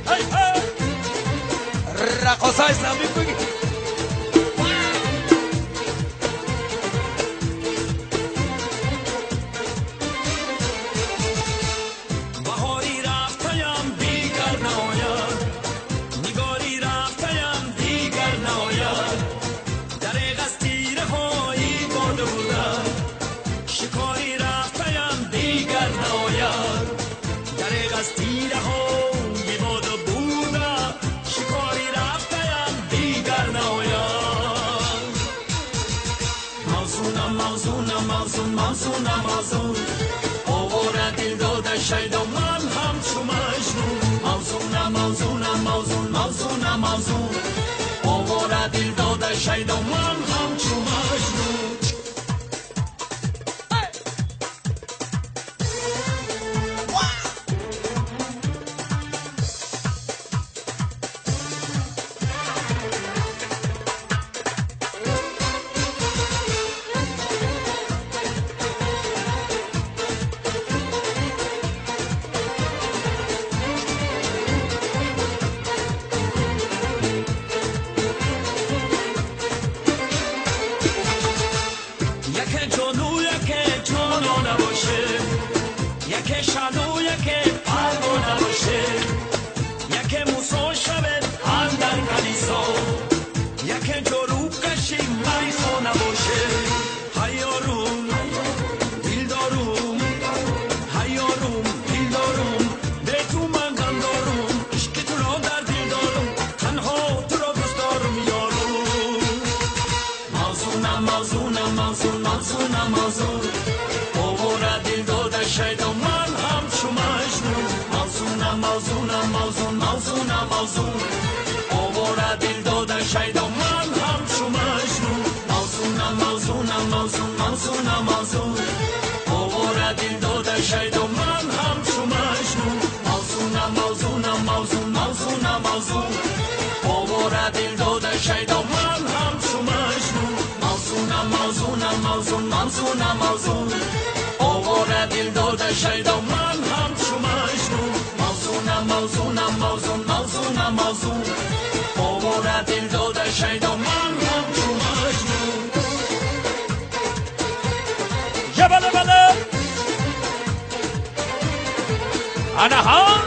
Ҳай ҳай! Раққоса исломӣ буги. Баҳори рафтаям дигар наояд, нигори рафтаям дигар наояд. Дареғ аз тираҳои бода буда, шикори рафтаям дигар наояд. Дареғ аз тираҳои бода буда, шикори рафтаям дигар наояд. Мавзунам, мавзунам, мавзун, мавзунам, мавзун. Овора дил дода шайдо ман ҳамчу Маҷнун. Мавзунам, мавзунам, мавзун, мавзунам, мавзун. Овора дил дода шайдо ман ҳамчу Маҷнун. Яке ҷону, яке ҷоно набоше, яке шану, яке парво набоше, яке Мусо шавед андар калисо, яке ҷорубкаши майхона боше. Ҳайёрум, дилдорум, ҳайёрум, дилдорум, бе ту ман ғам дорум, ишқи туро дар дил дорум, танҳо туро дӯст дорум, ёрум. Мавзунам, мавзунам, мавзун, мавзунам, мавзун. Овора дил дода шайдо ман ҳамчу Маҷнун. Мавзунам, мавзунам, мавзун, мавзунам, мавзун. Овора дил дода шайдо ман ҳамчу Маҷнун. Мавзунам, мавзунам, мавзун, мавзунам, мавзун. Овора дил дода шайдо ман ҳамчу Маҷнун. Мавзунам, мавзунам, мавзун, мавзунам, мавзун. Овора дил дода шайдо ман ҳамчу Маҷнун. Мавзунам, мавзунам, мавзун, мавзунам, мавзун. Овора дил дода шайдо ман ҳамчу Маҷнун. Мавзунам, мавзунам, мавзун, мавзунам, мавзун. Овора дил дода шайдо ман ҳамчу Маҷнун. Ябала бала! Ана ҳа!